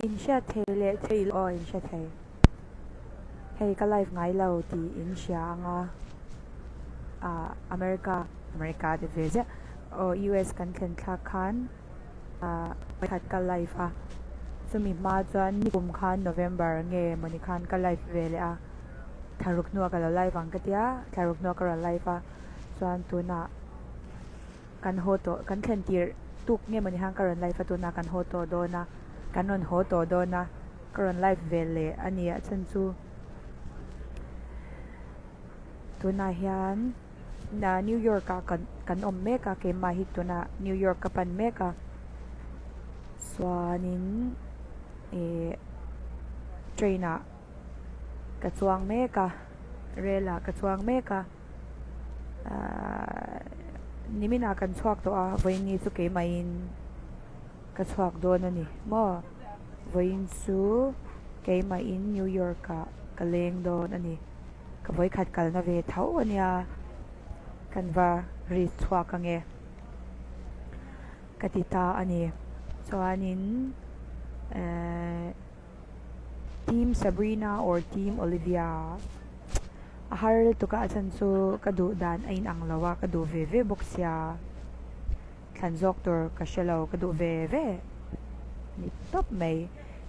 In hriat thei leh thei lo aw in hre thei. Hei ka live ngai lo tih in hria anga ah America America ti ve ziah aw US kan thlen thlak khan ah pakhat ka live a chumi hma chuan nikum khan November nge mawni khan ka live ve leh a thlaruk hnuah ka lo live ang ka tia thlaruk hnuah ka rawn live a chuan tunah. Kan haw tawh, kan thlen tirh tuk nge mawni khan ka rawn live a tunah kan haw tawh dawn a, kan rawn haw tawh dawn a, ka rawn live ve leh a ni a chhan chu tunah hian New York ah kan kan awm mek a keimah hi tunah New York ka pan mek a chuanin ih train ah ka chuang mek a rel ah ka chuang mek a. Ahh nimin ah kan chhuak tawh a vawiin chu keimahin ka chhuak dawn a ni maw vawiin chu keimahin New York ah ka leng dawn a ni ka vawikhat kalna ve tho a nia kan va ri chhuak ange ka ti ta a ni chuanin ehh. Team Sabrina or Team Olivia a har lutuk a a chhan chu ka duh dan a inang lo a ka duh ve ve bawk sia thlan zawk tur ka hre lo ka duh ve ve ni tawp mai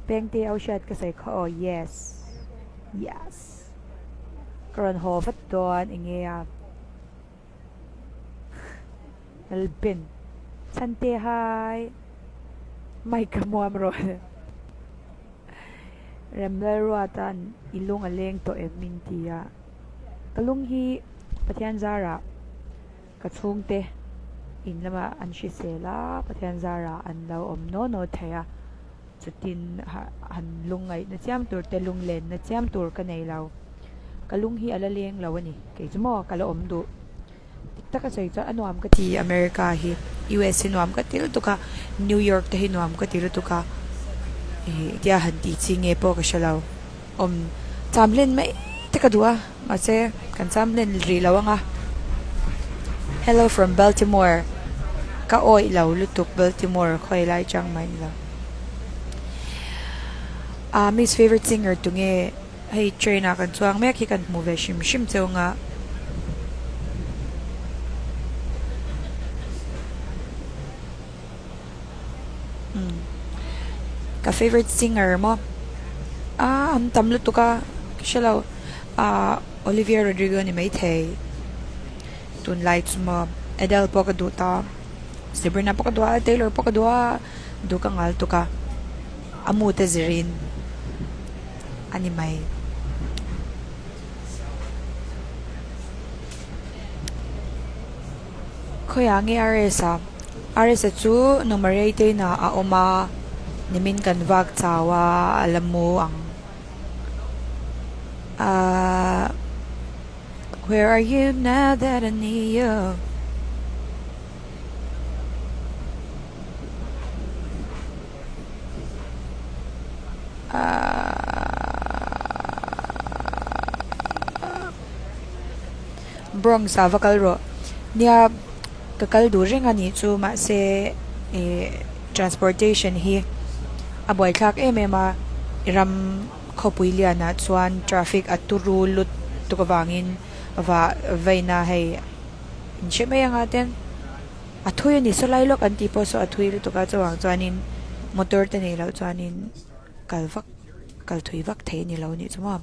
pengte au hriat ka sawi kha aw yes yes ka rawn haw vat dawn eng nge a Lalben Chhante hai Mike a muam rawh Remlalruata'n i lung a leng tawh em min ti a, ka lung hi Pathian zarah ka chhungte in lamah an hrisel a, Pathian zarah an lo awm naw naw thei a, chutin han lungngaihna chiam tur te lunglenna chiam tur ka nei lo, ka lung hi a la leng lo a ni, kei chu maw ka la awm duh. Dik taka sawi chuan a nuam ka ti America hi US hi nuam ka ti lutuk a New York te hi nuam ka ti lutuk a ih tia han tih chi nge pawh ka hre lo awm cham hlen mai te ka duh a mahse kan cham hlen rih lo ang a hello from Baltimore ka awih lo lutuk Baltimore khawi lai chang mai ni lo ah miss favourite singer tunge. Hei train ah kan chuang mek hi kan hmu ve hrim hrim cheu anga. Umm ka favourite singer maw ah an tam lutuk a ka hre lo ah Olivia Rodrigo a ni maithei tunlai chu maw Adele pawh ka duh ta Sabrina pawh ka duh a Taylor pawh ka duh a duh ka ngal tuk a a mood a zirin. a ni mai. Khawiah nge RS a? RS a chu Numarei te inah a awm a, nimin kan vak chau a, a la mu ang. Ahh Where are you now that I need you? Bronx ah va kal rawh nia ka kal duh reng a nih chu mahse ih transportation hi a buaithlak em em a ram khawpui lianah chuan traffic a turu lutuk avangin va vaina hei in hre mai anga ten. A thui a ni saw lai lawk an tih pawh saw a thui lutuk a chuvang chuanin motor te neih loh chuanin kal vak kal thui vak thei a ni lo nih chu maw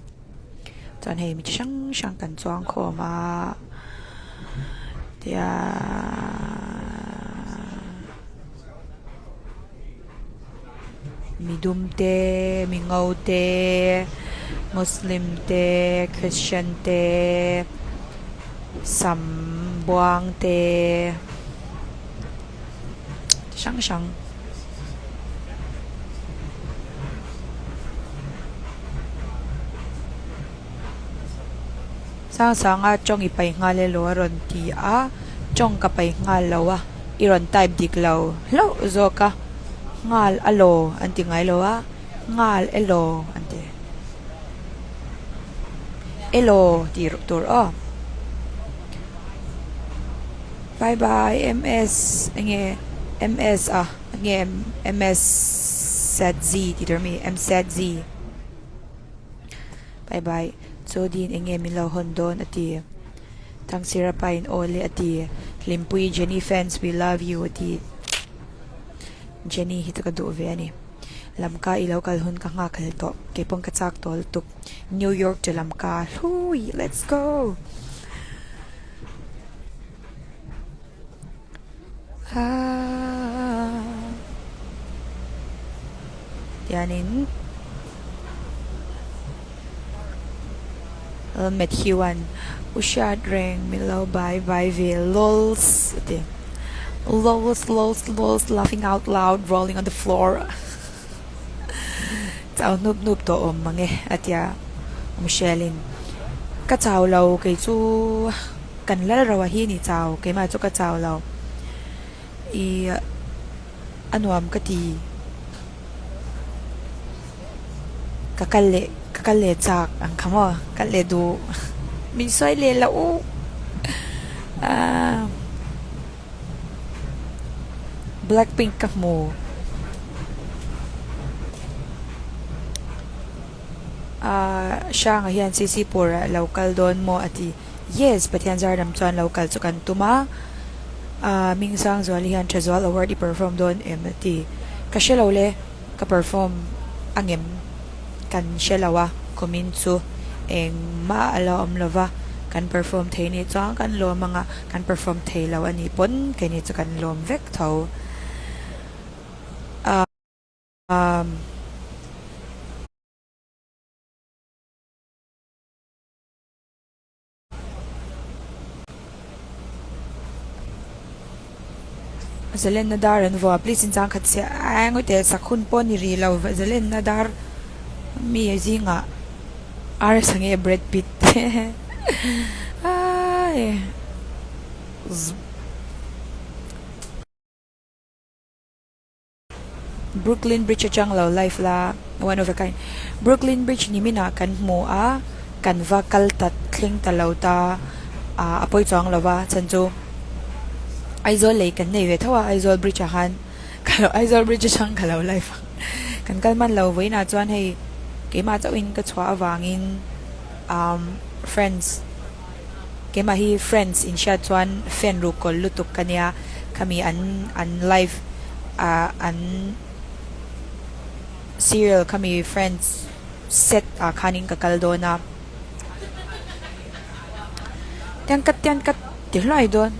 chuan hei mi chi hrang hrang kan chuang khawm a tian mi dum te mi ngo te muslim te christian te sam buang te chi hrang hrang. Sangsanga tawng i pai nghal elaw a rawn ti a, tawng ka pai nghal lo a, i rawn type dik lo hlauh zawk a, nghal alaw an ti ngai lo a, nghal elaw an ti. Elaw tih tur aw. Bye bye MS enge MS a enge MS. Sad Z tih tur ami M Sad Z Bye bye Jodin enge min lo hawn dawn a ti Thangsira pa in aw le a ti Hlimpui Jenny fans we love you a ti Jenny hi chu ka duh ve a ni Lamka i lo kal hun ka nghak hlel tawh kei pawn ka chak tawh lutuk New York to Lamka hlui let's go. Tianin Matthew-a'n U hriat reng min lo bai bai ve lolz a ti. Lolz lolz lolz laughing out loud rolling on the floor Chau hnup hnup tawh awm mang e a ti a Michelle-in Ka chau lo kei chu Kan lal ro a hi ni chau, keimah chu ka chau lo. I a nuam ka ti. Ka kal leh, ka kal leh chak ang kha maw, kal leh duh. Min sawi leh loh u. Aaa Blackpink ka hmu. Aaa Hranga hian CC pawrah lo kal dawn maw a ti. Yes, Pathian zar lam chuan lo kal chu kan tum a, aah Mingsangzuali hian Thazual award i perform dawn em a ti. Ka hre lo le, ka perform angem kan hre lo a, kumin chu engmah a la awm lo va, kan perform thei nih chuan kan lawm ang a, kan perform thei lo a nih pawn keini chu kan lawm vek tho. Aah. Zalenna dar an vuah please in chang khat chiah a ngawi teh sak hun pawh a ni rih lo zalenna dar mi zingah ar sange Brad Pitt aii. Brooklyn Bridge atang lo live la one of a kind Brooklyn Bridge ni minah kan hmu a kan va kal ta thleng ta lo ta ah a pawi chuang lo va chhan chu Aizawl lei kan nei ve tho a Aizawl Bridge ah khan ka lo Aizawl Bridge atang ka lo live a kan kal hman lo vawiinah chuan hei keimah chauhin ka chhuah avangin umm friends. Keimah hi friends in hriat chuan fan ruk kawl lutuk ka nia, khami an an live ah an serial khami friends set ah khanin ka kal dawn a, tiang ka tiang ka ti hluai dawn.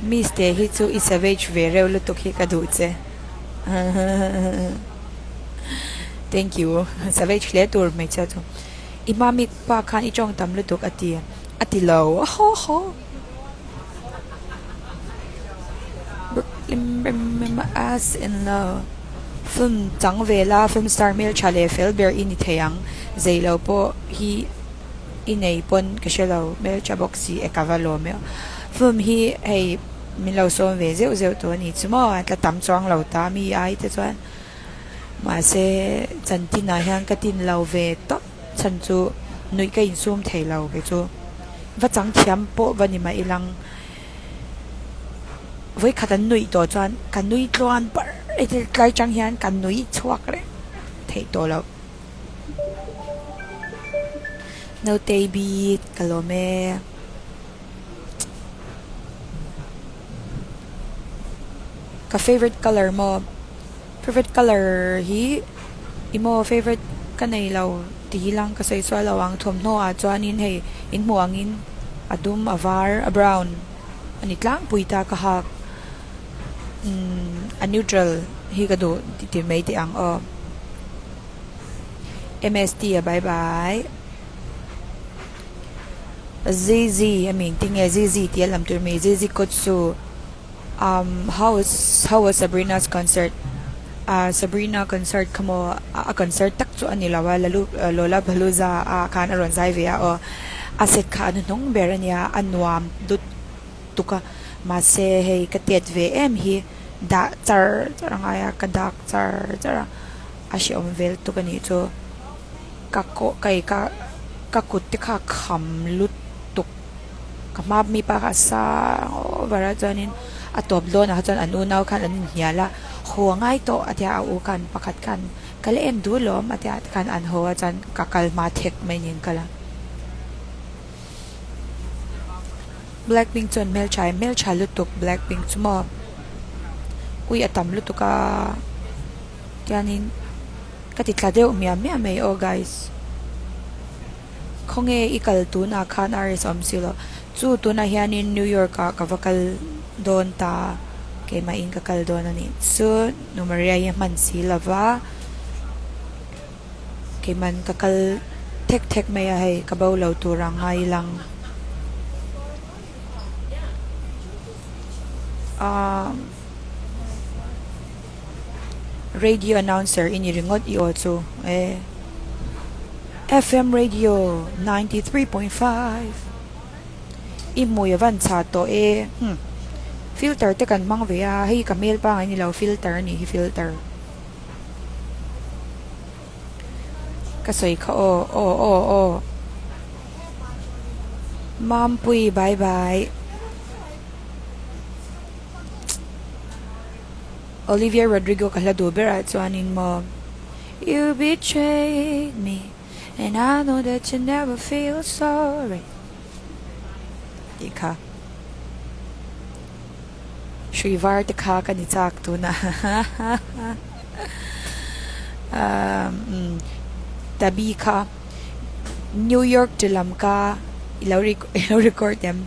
Miss te hi chu i savage ve reuh lutuk hi ka duh che. Thank you. Savage hle tur hmeichhia chu. I hma mi pa khan i tawng tam lutuk a ti. A ti lo. Haw haw. As in lo. Film chang ve la, film star hmeltha leh fel ber i ni thei ang. Zei lo pawh hi i nei pawn ka hre lo. Hmeltha bawk si e ka va lawm e. Film hi hei min lo sawm ve zeuh zeuh tawh a ni chu maw. A tla tam chuang lo ta mi ai te chuan. Mahse, chantinah hian ka tin lo ve tawp chhan chu nuih ka insum thei lo kei chu. Va chang thiam pawh va ni mah ilang vawikhat an nuih tawh chuan ka nui tluan par e tlai chang hian ka nui chhuak reng theih tawh loh. Nautei bit ka lawm e. Ka favourite colour maw favourite colour hi i maw favourite ka nei lo tih hi lang ka sawi sual lo ang thawmhnaw ah chuanin hei in hmuh angin a dum a var a brown a ni tlangpui ta ka hak umm a neutral hi ka duh ti mai teh ang aw M_S_T a bye bye. Zizi a mi engtin nge Zizi tih a lam tur mi Zizi Kotsu um how was how was Sabrina's concert ah Sabrina concert kha maw a concert tak chu a ni lo a Lalu Lollapalooza ah khan a rawn zai ve a aw a set kha a hnuhnung ber a nia a nuam dut tuk a mahse hei ka tet ve em hi dah char char a ngai a ka dak char char a a hrehawm vel tuk a nih chu. Ka kawh kai ka ka kut te kha a kham lutuk ka hma mi pa kha a sang over a chuanin A tawp dawnah kha chuan an unau khan an inhnial a, haw a ngai tawh a tia a u khan pakhat khan ka la en duh lawm a tia tikhan an haw a chuan ka kal hma thek mai niin ka la. Blackpink chuan hmeltha em hmeltha lutuk blackpink chu maw ui a tam lutuk a tianin ka ti tla deuh miah miah mai aw guys khawnge i kal tunah khan RS awm si lo chu tunah hianin New York ah ka va kal dawn ta keimah in ka kal dawn a nih chu Nu Maria hi a hman si lova. Keiman ka kal thek thek mai a hei ka bo lo tur ang ngai lang ahh radio announcer i ni ringawt i aw chu e F_M radio 93.5 i hmui a van chah tawh e hmm filter te kan hmang ve a hei ka hmel pangai ni lo filter a nih hi filter. Ka sawi kha aw aw aw aw Mampui bye bye Olivia Rodrigo ka hla duh berah chuanin maw You betrayed me and I know that you never feel sorry tih kha. Hrui var te kha ka ni chak tunah umm Tabi kha New York to Lamka i lo i lo record em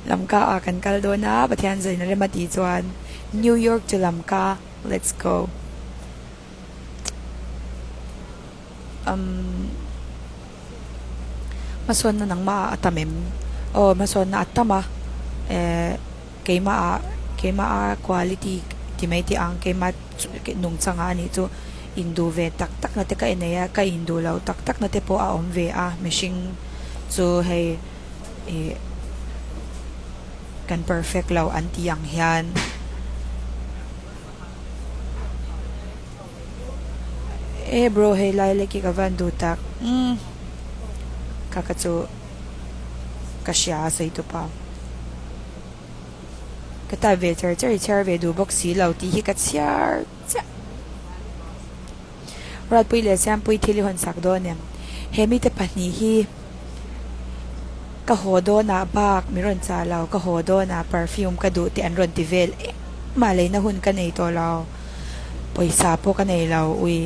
Lamka ah kan kal dawn a Pathian zaina rem a tih chuan New York to Lamka let's go umm hmasawnna nangmah ah a tam em aw hmasawnna a tam a eh keimah ah keimah a quality ti mai teh ang keimah nungchang ah a nih chu induh ve tak tak na te ka inei a ka induh loh tak tak na te pawh a awm ve a mihring chu hei ih kan perfect lo an tih ang hian. E bro hei lai lek hi ka van duh tak umm kha ka chu ka hria a sawi tawp a ka type ve char char i chhiar ve duh bawk si lo tih hi ka chhiar chiah Ruatpui leh Siampui thil i hawn sak dawn em he mite pahnih hi ka haw dawnah bak min rawn chah lo ka haw dawnah perfume ka duh tih an rawn ti vel engmah leina hun ka nei tawh lo. Pawisa pawh ka nei lo ui.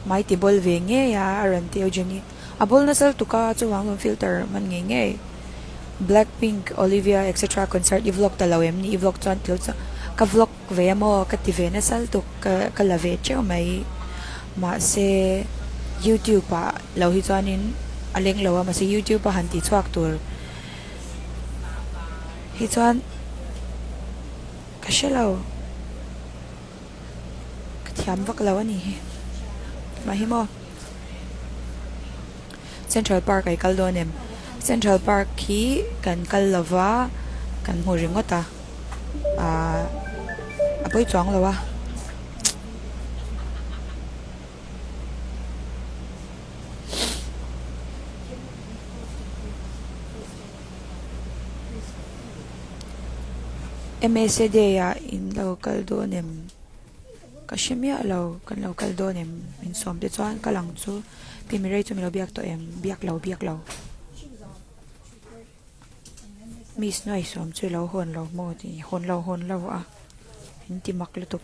Mai ti bawl ve ngei a a rawn ti Eugenie. A bawl nasa lutuk a chuvang chuan filter hman ngei ngei. Blackpink, Olivia etc concert i vlog ta lo em ni i vlog chuan ti lo chuan ka vlog ve a maw ka ti ve nasa lutuk ka ka la ve teuh mai mahse youtube ah lo hi chuanin a leng lo a mahse youtube a han ti chhuak tur hi chuan ka hre lo ka thiam vak lo a ni hi mah hi maw central park ah i kal dawn em central park hi kan kal lova kan hmu ringawt a. Ahh a pawi chuang lo a. Msa day ah in lo kal dawn em? Ka hre miah lo kan lo kal dawn em? Min sawm te chuan ka lang chu Pi Mirei chu min lo biak tawh em? Biak lo biak lo. Miss nuai sawm chu ilo hawn lo maw tih hawn lo hawn lo a in ti mak lutuk.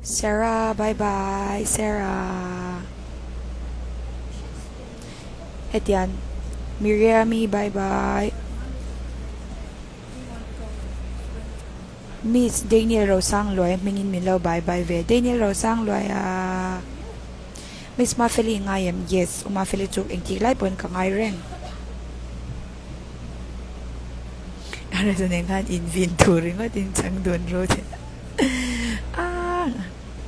Sarah bye bye Sarah hetiang Miriami bye bye Miss Daniel Rosangluaia hmingin min lo bye bye ve Daniel Rosangluaia. Miss Mafeli i ngai em? Yes, U Mafeli chu engtik lai pawhin ka ngai reng. A reza nen khan invin tur ringawt in chang dun ru che. Aaa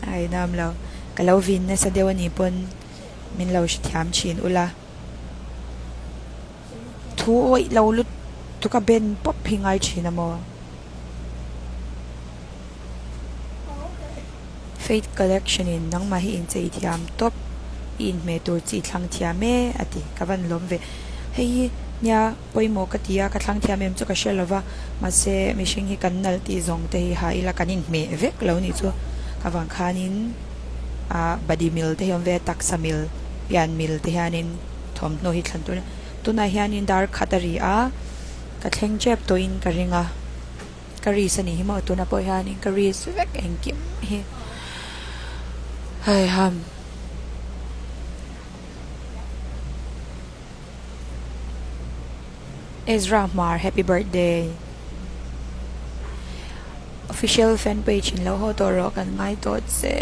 a inam lo. Ka lo vin nasa deuh a nih pawn min lo hrethiam thin ula. Thu awih lo lutuk a ben pawp hi ngai thin a maw? Faith Collection in nangmah hi inchei thiam tawp, i inhmeh tur chi i thlang thiam e a ti. Ka van lawm ve. Hei hi nia pawimawh ka ti a, ka thlang thiam em chu ka hre lova, mahse mihring hi kan nalh tih zawng te hi ha ila kan inhmeh vek lo nih chu. Ka vang khanin ah body mil te hi awm ve a, taksa mil, pian mil te hianin thawmhnaw hi thlan tur a ni. Tunah hianin dar khat a ri a, ka thleng tep tawhin ka ring a. Ka ris a nih hi maw tunah pawh hianin ka ris vek engkim hi haiham. Ezra Hmar happy birthday official fan page in lo haw tawh rawh kan ngai tawh che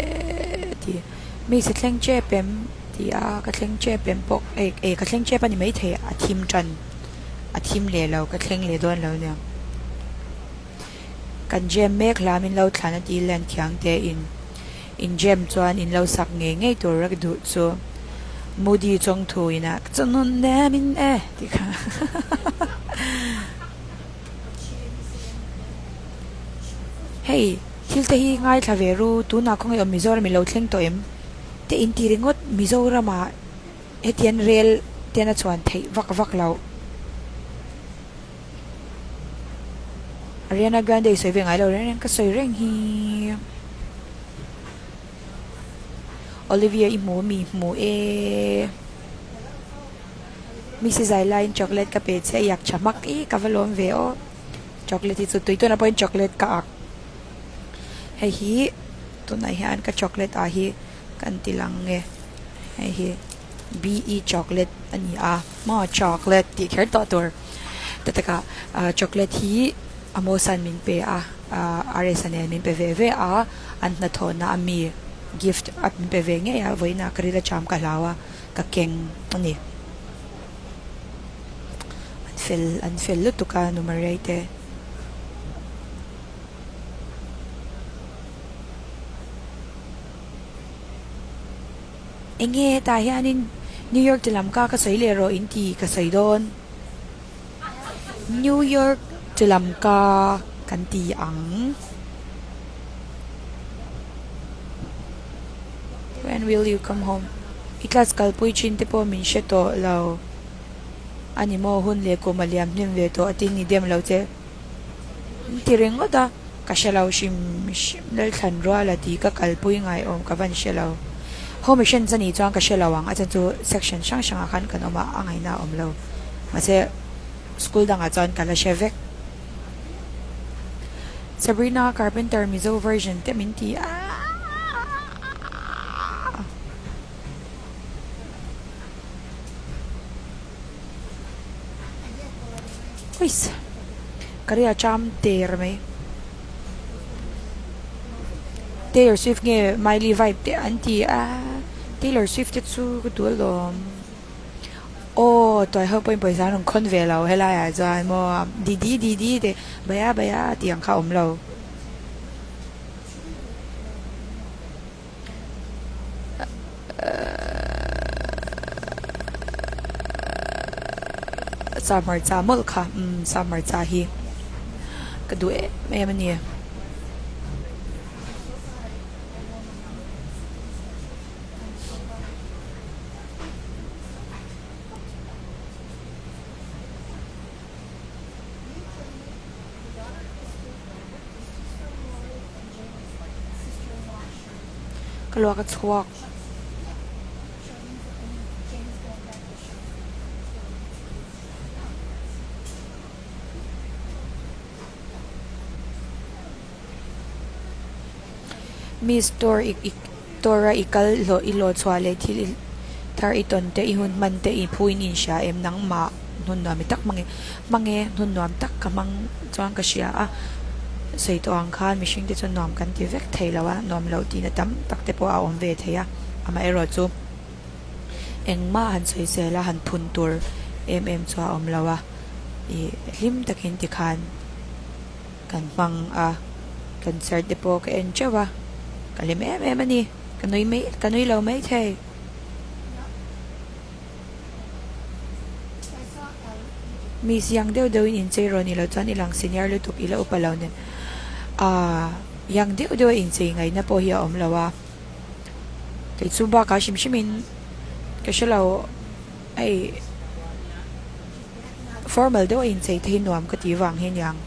ti mi se thleng chep em ti a ka thleng chep em pawh eh ka thleng chep a ni maithei a thim tan. a thim leh lo ka thleng leh dawn lo nia. Kan jam mek hla min lo thlan a tih hian thiang te in in jam chuan in lo sak ngei ngei tur a duh chu Moody chawngthu ina ka chuan nem in e tih kha hei thil te hi ngaithla ve ru tunah khawngaih awm Mizoram i lo thleng tawh em te in ti ringawt Mizoramah Hetiang rel ten a chuan theih vak vak loh. Ariana Grande sawi ve ngai lo reng reng ka sawi reng hi. Olivia i hmu mi hmu e. Mi si zai laiin chocolate ka pe che a iak tha hmak i ka va lawm ve aw. Chocolate hi chu tui tuna pawhin chocolate ka ak. Hei hi tunah hian ka chocolate ah hi kan ti lang nge hei hi BE chocolate a ni a maw chocolate tih kher tawh tur ta takah ah chocolate hi Amosa an min pe a ah RS a nen min pe ve ve a an hnathawhna a mi gift a min pe ve ngei a vawiinah ka ril atang ka hlau a ka keng a ni an fel an fel lutuk a nu Maria te. Enge hetah hianin New York ti lam ka ka sawi leh rawh in ti ka sawi dawn. New York ti lam ka kan ti ang. When will you come home? I class kalpui thin te pawh min hre tawh lo a ni maw hun leh kum a liam hnem ve tawh a tin ni dem lo che. An ti ringawt a, ka hre lo hrim hrim Lalthlan ruala tih ka kalpui ngai awm ka van hre lo. Home Missions a nih chuan ka hre lo ang, a chhan chu section hrang hrangah khan kan awm a, a ngaihna a awm lo. Mahse school dangah chuan ka la hre vek. Sabrina Carpenter Mizo version te min ti a. Uiss ka ria cham ter mai Taylor Swift nge Miley vibe te an ti a Taylor Swift te chu ka duh alawm aw tuai ho pawhin pawisa an rawn khawn ve lo helai ah chuan maw didi didi te baya baya tih ang kha a awm lo. Sa hmarcha mawlh kha umm sa hmarcha hi ka duh em em a ni. Ka luak a chhuak. Mi store i i store a i kal hlawh i hlawh chhuah leh thil i thar i tawn te i hun hman te i phuin i inhria em nangmah hun nuam i tak hmang e hmang e hun nuam tak ka hmang chuan ka hria a sawi tawh ang khan mihring te chu nuam kan ti vek thei lo a nuam loh tihna tam tak te pawh a awm ve thei a amaherawh chu engmah han sawi zel a han phun tur em em chu a awm lo a ih hlim takin tikhan. Kan hmang a, concert te pawh ka en teuh a, ka hlim em em a ni, ka nui mai ka nui lo mai thei. Mi siang deuh deuhin inchei rawh ni lo chuan i lang senior lutuk i la upa lo nen aaa. Young deuh deuh a inchei ngaihna pawh hi a awm lo a, kei chu bakah hrim hrim in ka hre lo hei formal deuh a inchei te hi nuam ka tih vang hi a niang.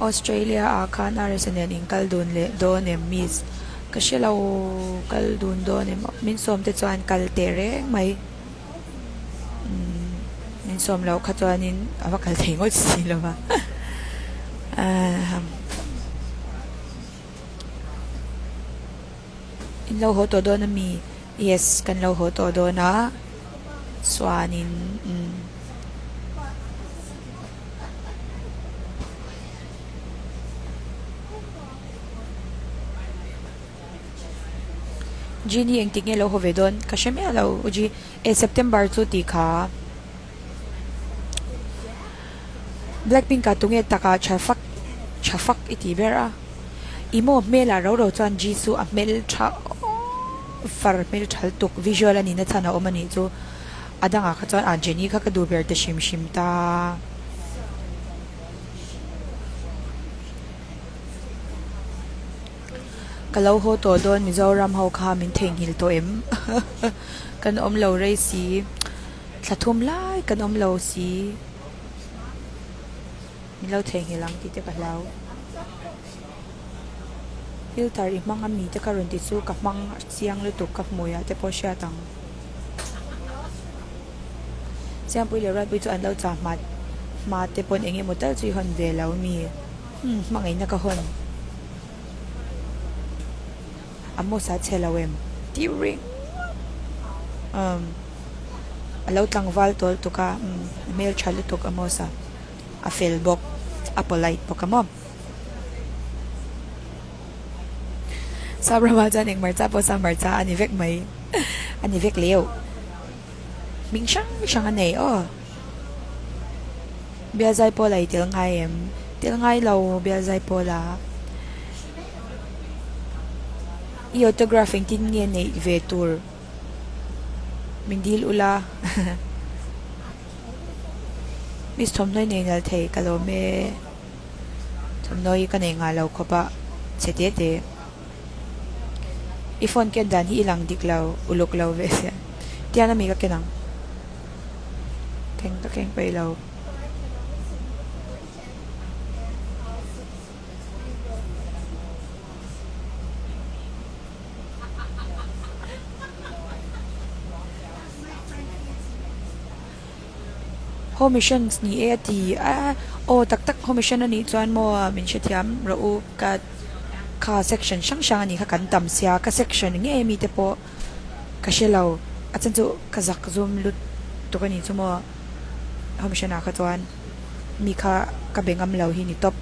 Australia ah khan RSA nen in kal dun leh dawn em miss? Ka hre lo kal dun dawn em min sawm te chuan kal teh reng mai umm min sawm loh kha chuanin a va kal thei ngawt si lo va In lo haw tawh dawn ami? Yes kan lo haw tawh dawn a chuanin umm. Genie engtik nge lo haw ve dawn ka hre miah lo u G e September chu tih kha Blackpink ah tunge takah tha fak tha fak i tih ber a i maw hmel ah ro ro chuan Jisoo a hmel tha far hmel tha lutuk visual a nihna chhan a awm a nih chu a dangah kha chuan ah Jennie kha ka duh ber ta hrim hrim ta. Ka lo haw tawh dawn Mizoram ho kha min theihnghilh tawh em? Kan awm lo rei si, thla thum lai kan awm lo si, min lo theihnghilh ang tih te ka hlau. Filter i hmang ami te ka rawn ti chu ka hmang chiang lutuk ka hmuiah te pawh hriat ang. Siampui leh Ruatpui chu an lo chah hmat hma te pawn eng emaw tal chu i hawn ve lo mi? Umm hmangaihna ka hawn. Amos a chhe lo em? Tih ring umm a lo tlangval tawl tuk a umm a hmeltha lutuk Amos a a fel bawk a polite bawk a maw. Sap ramah chuan eng hmarcha pawh sa hmarcha a ni vek mai a ni vek leu hming hrang hrang a nei aw Bialzai pawl a i tel ngai em tel ngai lo Bialzai pawl a i autograph engtin nge neih ve tur min dil ula Miss thawmhnaw i nei nalh thei ka lawm e. Thawmhnaw hi ka nei nghah lo khawp a, chhe te te. I phone ken dan hi i lang dik lo, uluk lo ve sia. Tian ami ka ken ang. Keng ka keng peih lo. Home Missions ni e a ti a, aw tak tak Home Mission a nih chuan maw min hrethiam rawh u ka kha section hrang hrang a nih kha kan tam sia ka section ngei ami te pawh ka hre lo a chan chu ka zak zum lut tuk a nih chu maw Home Mission ah kha chuan mi kha ka be ngam lo hi ni tawp.